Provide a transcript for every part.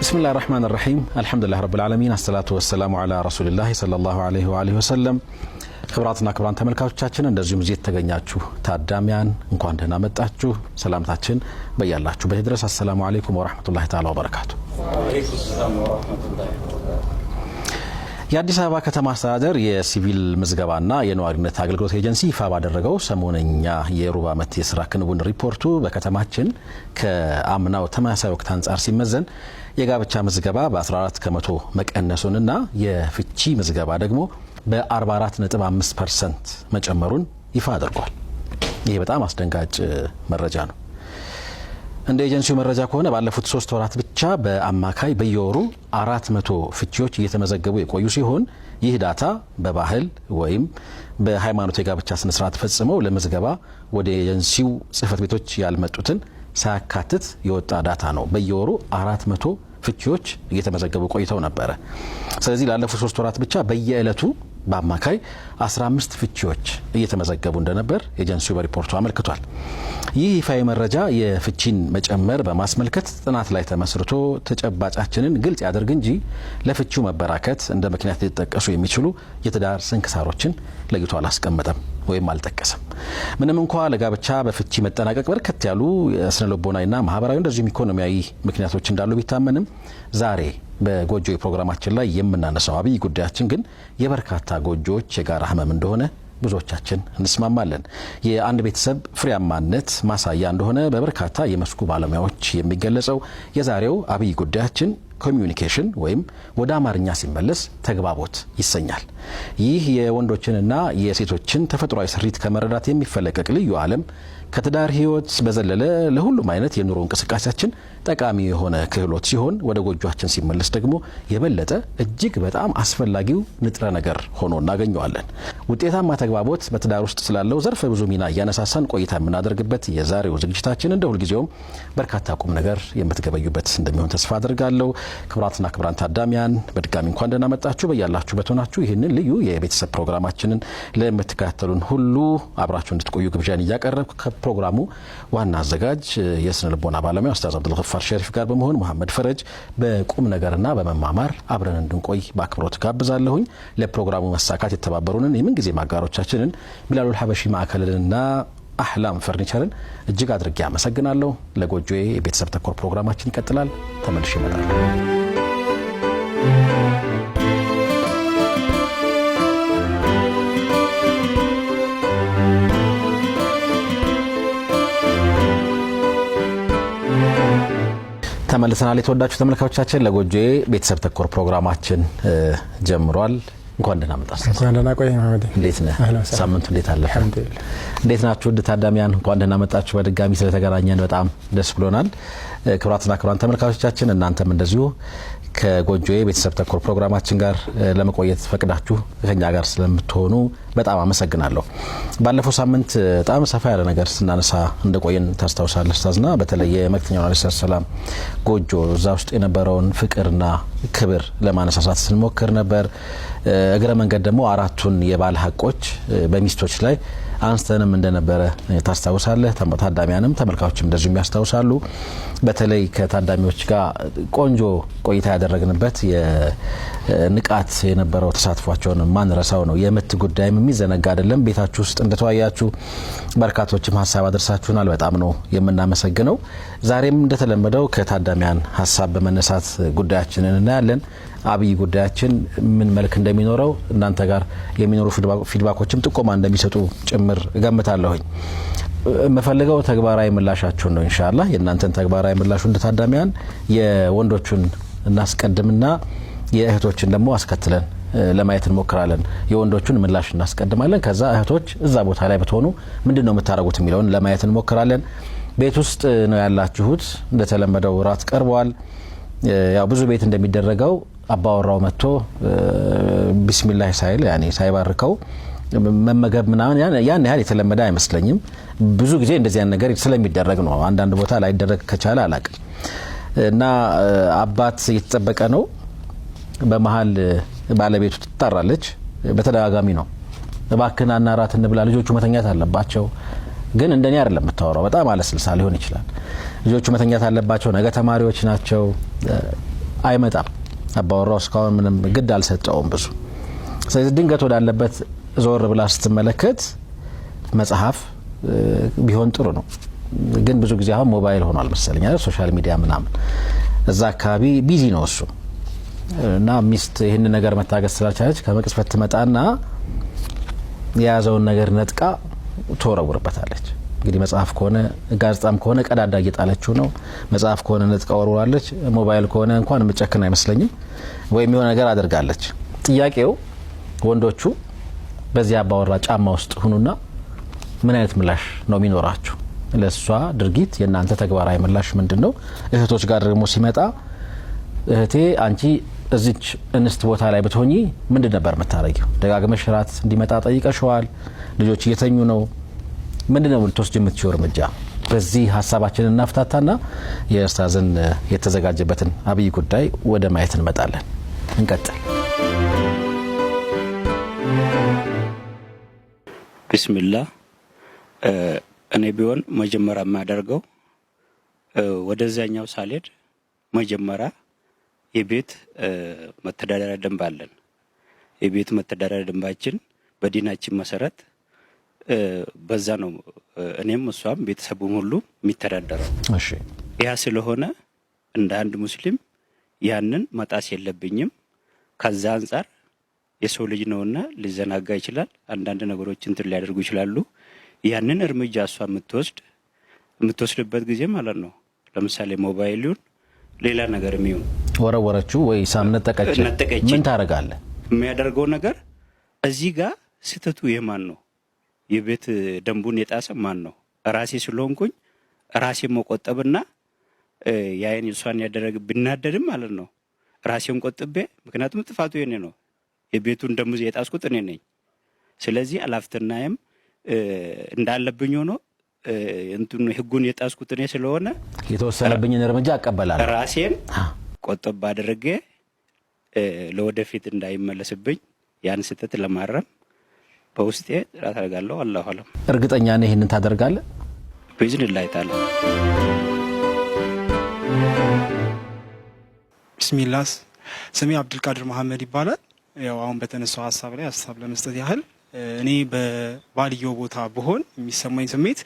بسم الله الرحمن الرحيم الحمد لله رب العالمين الصلاة والسلام على رسول الله صلى الله عليه وآله وسلم። ክቡራትና ክቡራን ተመልካቾቻችን፣ እንደዚሁም እዚህ የተገኛችሁ ታዳሚያን፣ እንኳን ደህና መጣችሁ። ሰላምታችን በያላችሁበት ይድረስ። السلام عليكم ورحمة الله تعالى وبركاته። የአዲስ አበባ ከተማ አስተዳደር የሲቪል ምዝገባና የነዋሪነት አገልግሎት ኤጀንሲ ይፋ ባደረገው ሰሞነኛ የሩብ ዓመት የስራ ክንውን ሪፖርቱ በከተማችን ከአምናው ተመሳሳይ ወቅት አንጻር ሲመዘን የጋብቻ ምዝገባ በ14% መቀነሱንና የፍቺ ምዝገባ ደግሞ በ44.5% መጨመሩን ይፋ አድርጓል። ይህ በጣም አስደንጋጭ መረጃ ነው። እንደ ኤጀንሲው መረጃ ከሆነ ባለፉት 3 ወራት ብቻ በአማካይ በየወሩ 400 ፍቺዎች እየተመዘገቡ የቆዩ ሲሆን ይህ data በባህል ወይም በሃይማኖት የጋብቻ ስነስርዓት ፈጽመው ለምዝገባ ወደ ኤጀንሲው ጽህፈት ቤቶች ያልመጡትን ሳያካትት የወጣ data ነው። በየወሩ 400 ፍቺዎች እየተመዘገቡ ቆይተው ነበረ። ስለዚህ ላለፉት 3 ወራት ብቻ በየዕለቱ በአማካይ 15 ፍቺዎች እየተመዘገቡ እንደነበር ኤጀንሲው በሪፖርቱ አመልክቷል። ይህ ይፋዊ መረጃ የፍቺን መጨመር በማስመልከት ጥናት ላይ ተመስርቶ ተጨባጫችንን ግልጽ ያደርግ እንጂ ለፍቺው መበራከት እንደ ምክንያት ሊጠቀሱ የሚችሉ የትዳር ስንክሳሮችን ለይቶ አላስቀመጠም ወይም አልጠቀሰም። ምንም እንኳ ለጋብቻ በፍቺ መጠናቀቅ በርከት ያሉ ስነ ልቦናዊና ማህበራዊ እንደዚሁም ኢኮኖሚያዊ ምክንያቶች እንዳሉ ቢታመንም፣ ዛሬ በጎጆ ፕሮግራማችን ላይ የምናነሳው አብይ ጉዳያችን ግን የበርካታ ጎጆዎች የጋራ ህመም እንደሆነ ብዙዎቻችን እንስማማለን። የአንድ ቤተሰብ ፍሬያማነት ማሳያ እንደሆነ በበርካታ የመስኩ ባለሙያዎች የሚገለጸው የዛሬው አብይ ጉዳያችን communication ወይም ወደ አማርኛ ሲመለስ ተግባቦት ይሰኛል። ይህ የወንዶችንና የሴቶችን ተፈጥሯዊ ስሪት ከመረዳት የሚፈለቀቅ ልዩ ዓለም ከትዳር ህይወት በዘለለ ለሁሉም አይነት የኑሮ እንቅስቃሴያችን ጠቃሚ የሆነ ክህሎት ሲሆን፣ ወደ ጎጇችን ሲመለስ ደግሞ የበለጠ እጅግ በጣም አስፈላጊው ንጥረ ነገር ሆኖ እናገኘዋለን። ውጤታማ ተግባቦት በትዳር ውስጥ ስላለው ዘርፈ ብዙ ሚና እያነሳሳን ቆይታ የምናደርግበት የዛሬው ዝግጅታችን እንደ ሁልጊዜውም በርካታ ቁም ነገር የምትገበዩበት እንደሚሆን ተስፋ አድርጋለሁ። ክቡራትና ክቡራን ታዳሚያን፣ በድጋሚ እንኳን ደህና መጣችሁ። በያላችሁበት ሆናችሁ ይህንን ልዩ የቤተሰብ ፕሮግራማችንን ለምትከታተሉን ሁሉ አብራችሁ እንድትቆዩ ግብዣን እያቀረብኩ፣ ከፕሮግራሙ ዋና አዘጋጅ የስነ ልቦና ባለሙያ ኡስታዝ አብዱልገፋር ሸሪፍ ጋር በመሆን መሐመድ ፈረጅ በቁም ነገርና በመማማር አብረን እንድንቆይ በአክብሮት ጋብዛለሁኝ። ለፕሮግራሙ መሳካት የተባበሩንን የምንጊዜም አጋሮቻችንን ቢላሉል ሀበሺ ማዕከልንና አህላም ፈርኒቸርን እጅግ አድርጌ አመሰግናለሁ። ለጎጆዬ የቤተሰብ ተኮር ፕሮግራማችን ይቀጥላል። ተመልሼ እመጣለሁ። ተመልሰናል። የተወዳችሁ ተመልካቾቻችን፣ ለጎጆዬ ቤተሰብ ተኮር ፕሮግራማችን ጀምሯል። እንኳን ደህና መጣህ። እንኳን ደህና ቆየህ መሐመድ። እንዴት ነህ? ሳምንቱ እንዴት አለፈ? አልሐምዱሊላህ። እንዴት ናችሁ ውድ ታዳሚያን? እንኳን ደህና መጣችሁ። በድጋሚ ስለተገናኘን በጣም ደስ ብሎናል። ክቡራትና ክቡራን ተመልካቾቻችን፣ እናንተም እንደዚሁ ከጎጆዬ ቤተሰብ ተኮር ፕሮግራማችን ጋር ለመቆየት ፈቅዳችሁ ከኛ ጋር ስለምትሆኑ በጣም አመሰግናለሁ። ባለፈው ሳምንት በጣም ሰፋ ያለ ነገር ስናነሳ እንደቆየን ታስታውሳለህ ኡስታዝና፣ በተለይ የመልእክተኛውን ዓለይሂ ሰላም ጎጆ እዛ ውስጥ የነበረውን ፍቅርና ክብር ለማነሳሳት ስንሞክር ነበር። እግረ መንገድ ደግሞ አራቱን የባል ሀቆች በሚስቶች ላይ አንስተንም እንደነበረ ታስታውሳለህ። ታዳሚያንም ተመልካቾችም እንደዚሁም ያስታውሳሉ። በተለይ ከታዳሚዎች ጋር ቆንጆ ቆይታ ያደረግንበት የንቃት የነበረው ተሳትፏቸውን ማንረሳው ነው። የምት ጉዳይም የሚዘነጋ አይደለም። ቤታችሁ ውስጥ እንደተወያያችሁ በርካቶችም ሀሳብ አድርሳችሁናል። በጣም ነው የምናመሰግነው። ዛሬም እንደተለመደው ከታዳሚያን ሀሳብ በመነሳት ጉዳያችንን እናያለን። አብይ ጉዳያችን ምን መልክ እንደሚኖረው እናንተ ጋር የሚኖሩ feedback ኦችም ጥቆማ እንደሚሰጡ ጭምር እገምታለሁኝ። የምፈልገው ተግባራዊ ምላሻችሁን ነው። ኢንሻአላህ የእናንተን ተግባራዊ ምላሹ እንደ ታዳሚያን የወንዶቹን እናስቀድምና የእህቶችን ደግሞ አስከትለን ለማየት እንሞክራለን። የወንዶቹን ምላሽ እናስቀድማለን። ከዛ እህቶች እዛ ቦታ ላይ ብትሆኑ ምንድን ነው የምታደርጉት የሚለውን ለማየት እንሞክራለን። ቤት ውስጥ ነው ያላችሁት። እንደተለመደው ራት ቀርበዋል። ያው ብዙ ቤት እንደሚደረገው አባወራው መጥቶ ቢስሚላህ ሳይል፣ ያኔ ሳይባርከው መመገብ ምናምን ያን ያህል የተለመደ አይመስለኝም። ብዙ ጊዜ እንደዚህ ያን ነገር ስለሚደረግ ነው። አንዳንድ ቦታ ላይደረግ ከቻለ አላቅም። እና አባት እየተጠበቀ ነው። በመሀል ባለቤቱ ትጣራለች። በተደጋጋሚ ነው፣ እባክህን ና እራት እንብላ፣ ልጆቹ መተኛት አለባቸው። ግን እንደኔ አይደለም የምታወራው፣ በጣም አለስልሳ ሊሆን ይችላል። ልጆቹ መተኛት አለባቸው፣ ነገ ተማሪዎች ናቸው። አይመጣም። አባወራው እስካሁን ምንም ግድ አልሰጠውም ብዙ። ስለዚህ ድንገት ወዳለበት ዞር ብላ ስትመለከት መጽሐፍ ቢሆን ጥሩ ነው፣ ግን ብዙ ጊዜ አሁን ሞባይል ሆኗል መሰለኝ አይደል? Social media ምናምን እዛ አካባቢ busy ነው እሱ። እና ሚስት ይህን ነገር መታገስ ስላልቻለች ከመቅጽበት ትመጣና የያዘውን ነገር ነጥቃ ትወረውርበታለች። እንግዲህ መጽሐፍ ከሆነ፣ ጋዜጣም ከሆነ ቀዳዳ እየጣለችው ነው። መጽሐፍ ከሆነ ነጥቃ ወርውራለች። ሞባይል ከሆነ እንኳን የምጨክን አይመስለኝም፣ ወይም የሆነ ነገር አድርጋለች። ጥያቄው ወንዶቹ በዚህ አባወራ ጫማ ውስጥ ሁኑና ምን አይነት ምላሽ ነው የሚኖራችሁ? ለእሷ ድርጊት የእናንተ ተግባራዊ ምላሽ ምንድን ነው? እህቶች ጋር ደግሞ ሲመጣ እህቴ አንቺ እዚች እንስት ቦታ ላይ ብትሆኚ ምንድን ነበር የምታደርጊው? ደጋግመሽ ራት እንዲመጣ ጠይቀሽዋል። ልጆች እየተኙ ነው። ምንድን ነው ልትወስጂ የምትችይው እርምጃ? በዚህ ሀሳባችንን እናፍታታና የኡስታዝን የተዘጋጀበትን አብይ ጉዳይ ወደ ማየት እንመጣለን። እንቀጥል። ቢስሚላህ፣ እኔ ቢሆን መጀመሪያ የማደርገው ወደዛኛው ሳልሄድ መጀመሪያ የቤት መተዳደሪያ ደንብ አለን። የቤት መተዳደሪያ ደንባችን በዲናችን መሰረት በዛ ነው እኔም እሷም ቤተሰቡም ሁሉ የሚተዳደረው። ያ ስለሆነ እንደ አንድ ሙስሊም ያንን መጣስ የለብኝም። ከዛ አንጻር የሰው ልጅ ነውና ሊዘናጋ ይችላል። አንዳንድ ነገሮች እንትን ሊያደርጉ ይችላሉ። ያንን እርምጃ እሷ የምትወስድበት ጊዜ ማለት ነው። ለምሳሌ ሞባይል ይሁን ሌላ ነገር ይሁን ወረወረችው ወይ ሳም ነጠቀች፣ ነጠቀች። ምን ታደርጋለህ? የሚያደርገው ነገር እዚህ ጋር ስህተቱ የማን ነው? የቤት ደንቡን የጣሰ ማን ነው? ራሴ ስለሆንኩኝ ራሴ መቆጠብና ያይን እሷን ያደረገ ብናደድም ማለት ነው ራሴን ቆጥቤ፣ ምክንያቱም ጥፋቱ የኔ ነው። የቤቱን ደንብ የጣስኩት እኔ ነኝ። ስለዚህ አላፍትናዬም እንዳለብኝ ሆኖ እንትኑ ህጉን የጣስኩት እኔ ስለሆነ የተወሰነብኝን እርምጃ እቀበላለሁ። ራሴን ቆጠብ አድርጌ ለወደፊት እንዳይመለስብኝ ያን ስህተት ለማረም በውስጤ ጥረት አደርጋለሁ። አላሁ አለም። እርግጠኛ ነህ ይህንን ታደርጋለህ? ቢዝኒላህ ተዓላ። ቢስሚላህ፣ ስሜ አብዱልቃድር መሀመድ ይባላል። ያው አሁን በተነሳው ሀሳብ ላይ ሀሳብ ለመስጠት ያህል እኔ በባልየው ቦታ ብሆን የሚሰማኝ ስሜት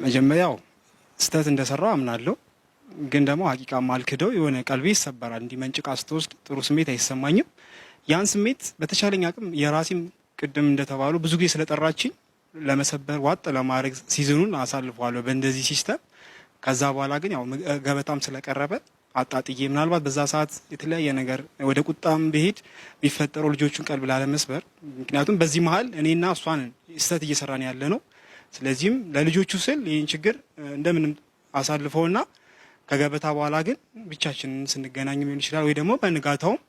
መጀመሪያው ስህተት እንደሰራው አምናለሁ። ግን ደግሞ ሀቂቃ ማልክደው የሆነ ቀልቤ ይሰበራል። እንዲህ መንጭቃ ስትወስድ ጥሩ ስሜት አይሰማኝም። ያን ስሜት በተቻለኝ አቅም የራሴም ቅድም እንደተባሉ ብዙ ጊዜ ስለጠራችኝ ለመሰበር ዋጥ ለማድረግ season ኡን አሳልፈዋለሁ በእንደዚህ system። ከዛ በኋላ ግን ያው ገበታም ስለቀረበ አጣጥዬ ምናልባት በዛ ሰዓት የተለያየ ነገር ወደ ቁጣም ብሄድ የሚፈጠረው ልጆቹን ቀልብ ላለመስበር፣ ምክንያቱም በዚህ መሀል እኔና እሷን ስህተት እየሰራን ያለ ነው። ስለዚህም ለልጆቹ ስል ይህን ችግር እንደምንም አሳልፈውና ከገበታ በኋላ ግን ብቻችንን ስንገናኝ ሊሆን ይችላል ወይ ደግሞ በንጋታውም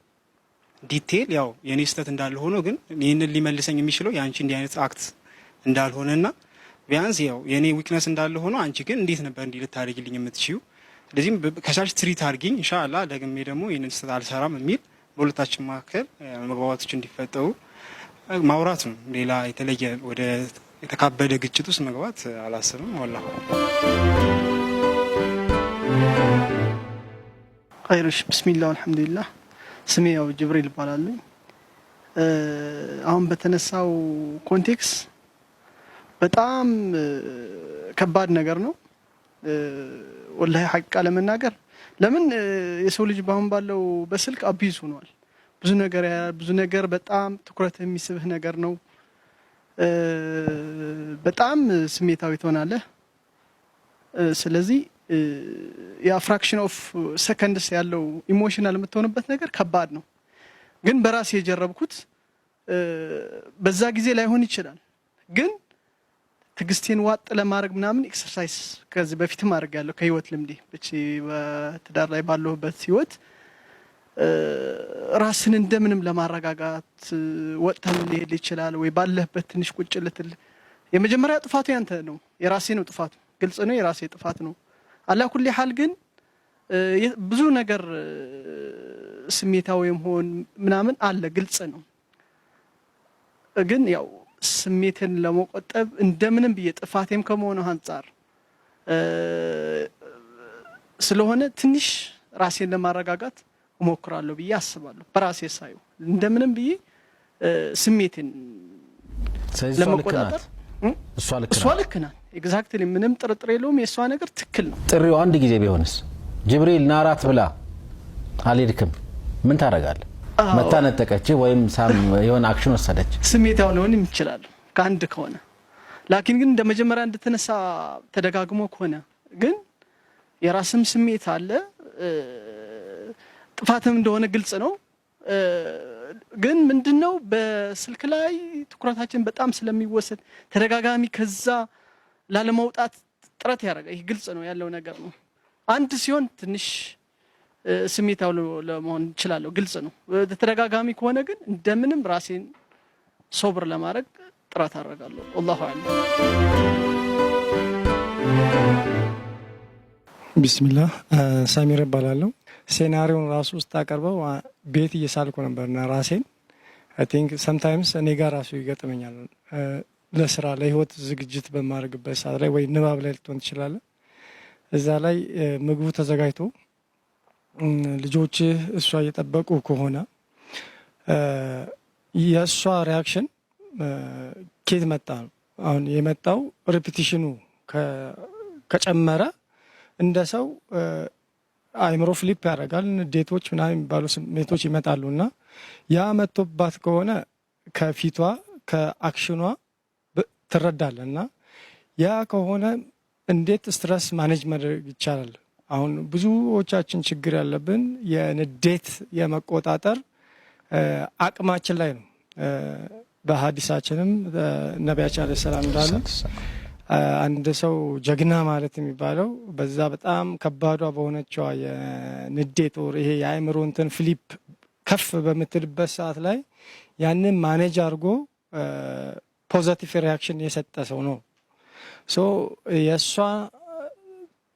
detail ያው የኔ ስህተት እንዳለ ሆኖ ግን ይህንን ሊመልሰኝ የሚችለው የአንቺ እንዲህ አይነት act እንዳልሆነና ቢያንስ ያው የኔ weakness እንዳለ ሆኖ አንቺ ግን እንዴት ነበር እንዲህ ልታደርጊልኝ የምትችይው? ስለዚህም ከቻልሽ treat አድርጊኝ፣ ኢንሻአላህ ደግሜ ደግሞ ይህንን ስህተት አልሰራም የሚል በሁለታችን መካከል መግባባቶች እንዲፈጠሩ ማውራት ነው። ሌላ የተለየ ወደ የተካበደ ግጭት ውስጥ መግባት አላስብም። ወላሂ። ኸይርሽ፣ ብስሚላህ አልሐምዱሊላህ። ስሜ ያው ጅብሪል ይባላል። አሁን በተነሳው context በጣም ከባድ ነገር ነው። ወላሂ ሐቂቃ ለመናገር ለምን የሰው ልጅ በአሁን ባለው በስልክ abuse ሆኗል። ብዙ ነገር ብዙ ነገር በጣም ትኩረት የሚስብህ ነገር ነው። በጣም ስሜታዊ ትሆናለህ። ስለዚህ ያ fraction of seconds ያለው emotional የምትሆንበት ነገር ከባድ ነው። ግን በራሴ የጀረብኩት በዛ ጊዜ ላይሆን ይችላል። ግን ትግስቴን ዋጥ ለማድረግ ምናምን exercise ከዚህ በፊትም አድርጌያለሁ። ከህይወት ልምዴ ብቻ በትዳር ላይ ባለሁበት ህይወት ራስን እንደምንም ለማረጋጋት ወጥተህ ሊሄድ ይችላል ወይ ባለህበት ትንሽ ቁጭ ልትል። የመጀመሪያ ጥፋቱ ያንተ ነው፣ የራሴ ነው ጥፋቱ፣ ግልጽ ነው፣ የራሴ ጥፋት ነው። አላ ኩሊ ሐል ግን ብዙ ነገር ስሜታዊ መሆን ምናምን አለ፣ ግልጽ ነው። ግን ያው ስሜትን ለመቆጠብ እንደምንም ብዬ ጥፋቴም ከመሆኑ አንጻር ስለሆነ ትንሽ ራሴን ለማረጋጋት እሞክራለሁ ብዬ አስባለሁ። በራሴ ሳየው እንደምንም ብዬ ስሜትን ስለዚህ እሷ ልክ ለመቆጣጠር ናት። እሷ ልክ እሷ ናት። ልክ ናት። Exactly፣ ምንም ጥርጥር የለውም። የእሷ ነገር ትክክል ነው። ጥሪው አንድ ጊዜ ቢሆንስ? ጅብሪል ና እራት ብላ፣ አልሄድክም፣ ምን ታደርጋለህ? መታ ነጠቀች ወይም some የሆነ action ወሰደች። ስሜታዊ ሊሆን ይችላል ከአንድ ከሆነ። ላኪን ግን እንደ መጀመሪያ እንድትነሳ ተደጋግሞ ከሆነ ግን የራስም ስሜት አለ፣ ጥፋትም እንደሆነ ግልጽ ነው። ግን ምንድነው በስልክ ላይ ትኩረታችን በጣም ስለሚወሰድ ተደጋጋሚ ከዛ ላለመውጣት ጥረት ያደርጋል። ይህ ግልጽ ነው ያለው ነገር ነው። አንድ ሲሆን ትንሽ ስሜታዊ ለመሆን እችላለሁ፣ ግልጽ ነው። ተደጋጋሚ ከሆነ ግን እንደምንም ራሴን ሶብር ለማድረግ ጥረት አደርጋለሁ። ወላሁ አዕለም። ቢስሚላህ፣ ሳሚር እባላለሁ። Scenario ውን ራሱ ውስጥ አቀርበው ቤት እየሳልኩ ነበርና ራሴን I think sometimes እኔ ጋር ራሱ ይገጥመኛል። ለስራ ለህይወት ዝግጅት በማድረግበት ሰዓት ላይ ወይ ንባብ ላይ ልትሆን ትችላለህ። እዛ ላይ ምግቡ ተዘጋጅቶ ልጆች እሷ እየጠበቁ ከሆነ የእሷ reaction ኬት መጣ ነው። አሁን የመጣው repetition ኑ ከጨመረ እንደ ሰው አይምሮ flip ያደርጋል። ንዴቶች ምናምን የሚባሉ ስሜቶች ይመጣሉ እና ያ መጥቶባት ከሆነ ከፊቷ ከ action ኗ ትረዳለህ እና ያ ከሆነ እንዴት stress manage ማድረግ ይቻላል? አሁን ብዙዎቻችን ችግር ያለብን የንዴት የመቆጣጠር አቅማችን ላይ ነው። በሀዲሳችንም ነቢያችን ዓለይሂ ሰላም እንዳሉ አንድ ሰው ጀግና ማለት የሚባለው በዛ በጣም ከባዷ በሆነችዋ የንዴት ወር ይሄ የአእምሮ እንትን flip ከፍ በምትልበት ሰዓት ላይ ያንን manage አድርጎ positive reaction የሰጠ ሰው ነው። So የእሷ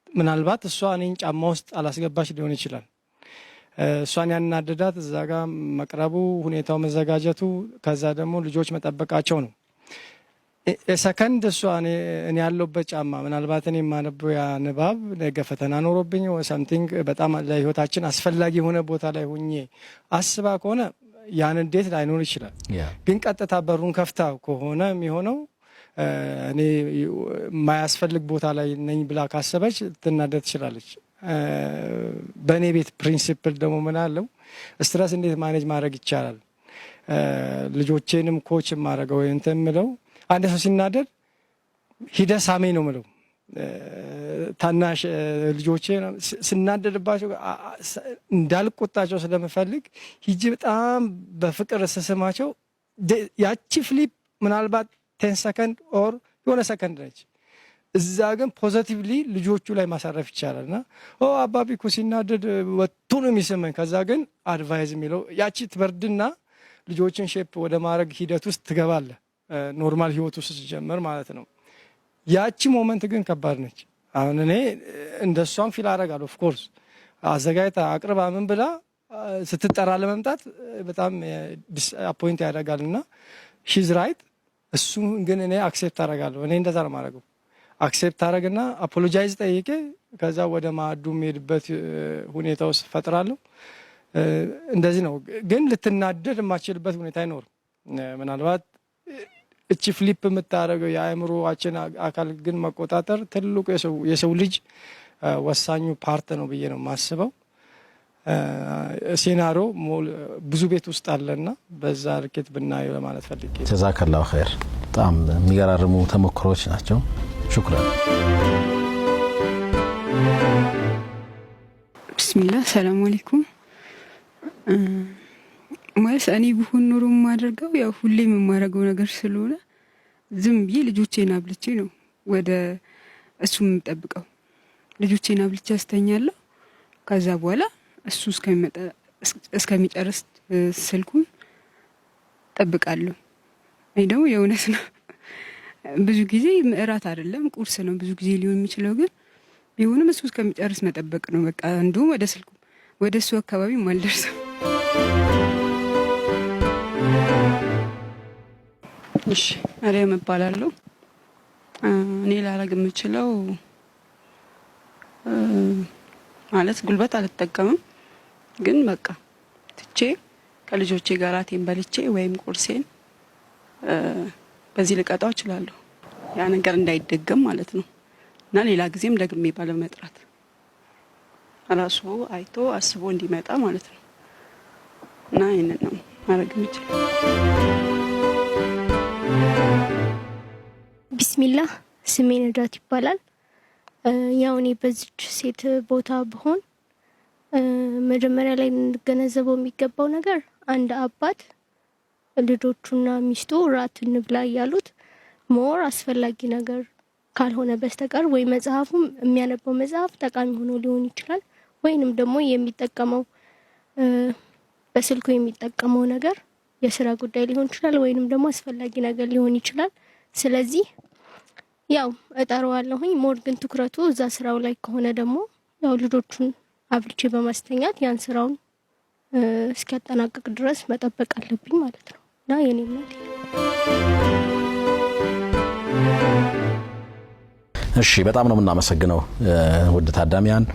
ምናልባት እሷ እኔን ጫማ ውስጥ አላስገባች ሊሆን ይችላል። እሷን ያናደዳት እዛ ጋር መቅረቡ፣ ሁኔታው መዘጋጀቱ፣ ከዛ ደግሞ ልጆች መጠበቃቸው ነው። ሰከንድ እሷ እኔ ያለሁበት ጫማ ምናልባት እኔ የማነበው ያ ንባብ ነገ ፈተና ኖሮብኝ something በጣም ለህይወታችን አስፈላጊ የሆነ ቦታ ላይ ሆኜ አስባ ከሆነ ያን እንዴት ላይኖር ይችላል። ግን ቀጥታ በሩን ከፍታ ከሆነ የሚሆነው እኔ የማያስፈልግ ቦታ ላይ ነኝ ብላ ካሰበች ትናደድ ትችላለች። በእኔ ቤት principle ደግሞ ምን አለው፣ stress እንዴት manage ማድረግ ይቻላል? ልጆቼንም coach የማደርገው ወይ እንትን የምለው አንድ ሰው ሲናደድ ሂደህ ሳመኝ ነው ምለው። ታናሽ ልጆቼ ስናደድባቸው እንዳልቆጣቸው ስለምፈልግ ሂጄ በጣም በፍቅር ስስማቸው ያቺ flip ምናልባት 10 second or የሆነ ሰከንድ ነች። እዛ ግን positively ልጆቹ ላይ ማሳረፍ ይቻላል። እና ኦ አባቢ እኮ ሲናደድ ወጥቶ ነው የሚስመኝ። ከዛ ግን advice የሚለው ያቺ ትበርድና ልጆችን shape ወደ ማድረግ ሂደት ውስጥ ትገባለህ። Normal ህይወት ውስጥ ስትጀምር ማለት ነው። ያቺ moment ግን ከባድ ነች። አሁን እኔ እንደሷም feel አደርጋለሁ። Of course አዘጋጅታ አቅርባ ምን ብላ ስትጠራ ለመምጣት በጣም disappoint ያደርጋል እና she's right። እሱ ግን እኔ accept አደርጋለሁ። እኔ እንደዛ ነው የማደርገው። Accept አደርግና apologize ጠይቄ ከዛ ወደ ማዕዱ የሚሄድበት ሁኔታ ውስጥ ፈጥራለሁ። እንደዚህ ነው። ግን ልትናደድ የማትችልበት ሁኔታ አይኖርም። ምናልባት እቺ flip የምታደርገው የአእምሮአችን አካል ግን መቆጣጠር ትልቁ የሰው ልጅ ወሳኙ part ነው ብዬ ነው የማስበው። Scenario ብዙ ቤት ውስጥ አለና በዛ ርኬት ብናየው ለማለት ፈልጌ። ጀዛከላሁ ኸይር። በጣም የሚገራርሙ ተሞክሮዎች ናቸው። ሹክራን። ብስሚላህ፣ ሰላም አለይኩም። ማለት እኔ ብሆን ኖሮ የማደርገው ያው ሁሌም የማደርገው ነገር ስለሆነ ዝም ብዬ ልጆቼን አብልቼ ነው ወደ እሱ የምጠብቀው። ልጆቼን አብልቼ አስተኛለሁ። ከዛ በኋላ እሱ እስከሚመጣ እስከሚጨርስ ስልኩን ጠብቃለሁ። እኔ ደግሞ የእውነት ነው፣ ብዙ ጊዜ እራት አይደለም ቁርስ ነው ብዙ ጊዜ ሊሆን የሚችለው፣ ግን ቢሆንም እሱ እስከሚጨርስ መጠበቅ ነው። በቃ እንዲሁም ወደ ስልኩ ወደ እሱ አካባቢ አልደርስም። እሺ፣ መሪያም እባላለሁ። እኔ ላረግ የምችለው ማለት ጉልበት አልጠቀምም። ግን በቃ ትቼ ከልጆቼ ጋር ራቴን በልቼ ወይም ቁርሴን በዚህ ልቀጣው እችላለሁ። ያ ነገር እንዳይደገም ማለት ነው እና ሌላ ጊዜም ደግሜ ባለመጥራት ራሱ አይቶ አስቦ እንዲመጣ ማለት ነው እና ይህንን ነው ማድረግ የምችለው። ቢስሚላህ፣ ስሜ ነጃት ይባላል። ያው እኔ በዚች ሴት ቦታ ብሆን መጀመሪያ ላይ ልንገነዘበው የሚገባው ነገር አንድ አባት ልጆቹና ሚስቱ ራት እንብላ እያሉት more አስፈላጊ ነገር ካልሆነ በስተቀር ወይ መጽሐፉም የሚያነበው መጽሐፍ ጠቃሚ ሆኖ ሊሆን ይችላል፣ ወይንም ደግሞ የሚጠቀመው በስልኩ የሚጠቀመው ነገር የስራ ጉዳይ ሊሆን ይችላል፣ ወይንም ደግሞ አስፈላጊ ነገር ሊሆን ይችላል። ስለዚህ ያው እጠራዋለሁኝ። more ግን ትኩረቱ እዛ ስራው ላይ ከሆነ ደግሞ ያው ልጆቹን አብልቼ በማስተኛት ያን ስራውን እስኪያጠናቅቅ ድረስ መጠበቅ አለብኝ ማለት ነው እና የኔ እምነት እሺ፣ በጣም ነው የምናመሰግነው ውድ ታዳሚያን።